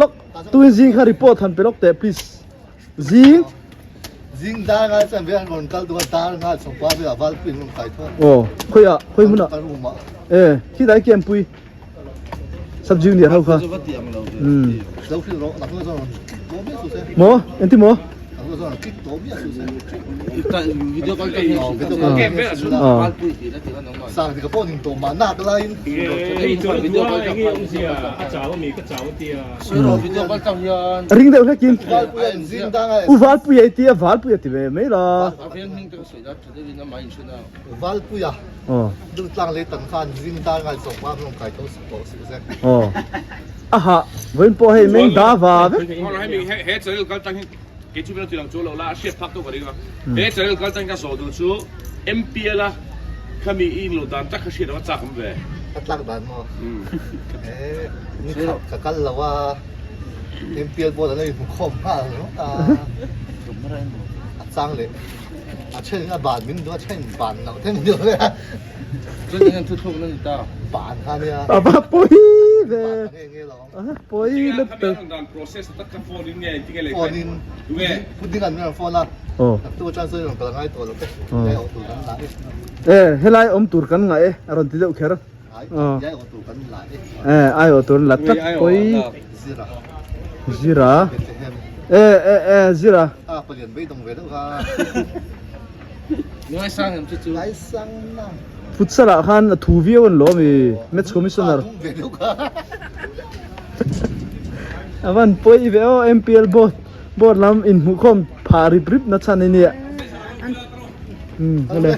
Lok tuin zing kha report han pe lok teh please. Zing. Zing dar ngai chuan ve han rawn kal duh a dar ngai chawpa ve a valpui an rawn kai tho. Aw khawi ah khawi hmun ah. Ka room ah. E khi dai camp pui. Sub junior ho kha. Um. Lo hrilh rawh nak chuan rawn click tawh miah suh se. Maw engti maw? Nak chuan rawn click tawh miah suh se. Video call tang hian Video call camp vel a. Sang dik a pawh ning tawh mah nak laiin. Ring deuh hlek in. U Valpuia i tia Valpuia ti ve mai la. Valpuia Aw. Dul tlang lei tan khan zing dar ngai chawp a rawn kai tho tawh suh se. Aw. Aha vawiin pawh hei meng da va vek. He channel kal tang hi Kei chu min lo ti lang chu lo la, a hriat phak tawh ka ring a. He channel kal tangin ka zawh duh chu MPL a khami i inlo dan tak kha hriat ava chak awm ve. Ka tlak dan maw? He ni khat ka kal lo a, MPL board an lo inhmu khawm nghal ringawt a. A chang leh a then in a ban min duh a, then in ban loh then min duh ve a. Chuan eng an thuthluk na ni ta? Ban kha nia. Ava pawi ve. Ban ta nge nge lo. Pawi lutuk. Phone in pudding an rawn phone a naktuk atang chuan rawn kal ngai tawh lo te yai awh tur kan la e. E helai awm tur kan ngah e a rawn ti deuh kher. Yai awh tur kan la e. E ai awh tur an la tlat pawi. Zira. Zira. E e e Zira. A palian beidawng ve deuh kha. Ngaisang em chu chu. Ngaisang na. Futsal ah khan a thu viau an lawm i match commissioner. A van pawi ve aw MPL board board lam inhmuhkhawm phah rip rip na chhan a nia. Umm hale.